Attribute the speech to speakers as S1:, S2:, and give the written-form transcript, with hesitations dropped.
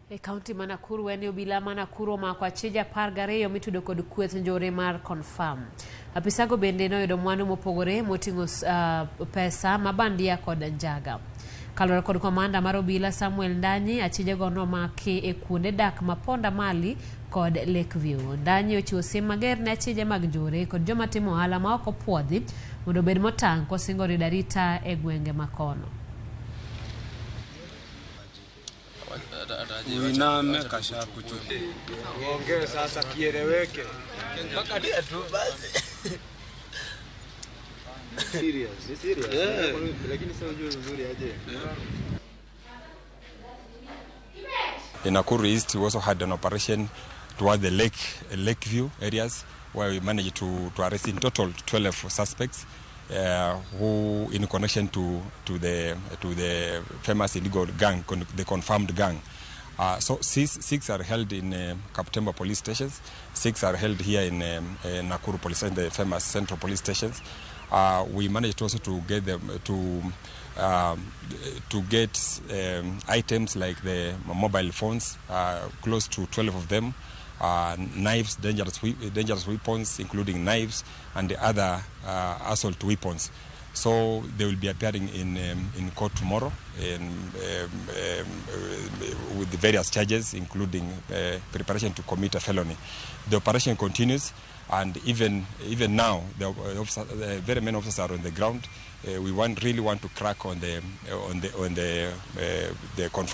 S1: E kaunti ma Nakuru en ni obila ma Nakuru omako achije 12 mitudo kod kweth njore mar Confirm. Apisago bende noyudo mwandu mopogore moting'o pesa mabandia kod njaga. Kaluwore kod komanda mar obila Samuel Ndanyi, achijego nomaki e kuonde dak ma Ponda Mali kod Lakeview. Ndanyi ochiwo siem mager ne achije mag njore kod joma timo ohala ma ok opuodhi mondo obed motang' kosingo rido arita e gwenge makono.
S2: Uiname kasha kuchukua.
S3: Uongee sasa kieleweke.
S4: Serious, ni serious. Lakini sasa ujue uzuri aje.
S5: In Nakuru East, we also had an operation toward the Lakeview areas, where we managed to arrest in total 12 suspects who, in connection to the famous illegal gang, the confirmed gang. So six are held in Kaptembwa police stations, 6 are held here in Nakuru police station, the famous central police stations. We managed also to get them to get items like the mobile phones, close to 12 of them, knives, dangerous weapons, including knives and the other assault weapons. So they will be appearing in court tomorrow with the various charges, including preparation to commit a felony. The operation continues, and even now, the very many officers are on the ground. We really want to crack on the confirmed.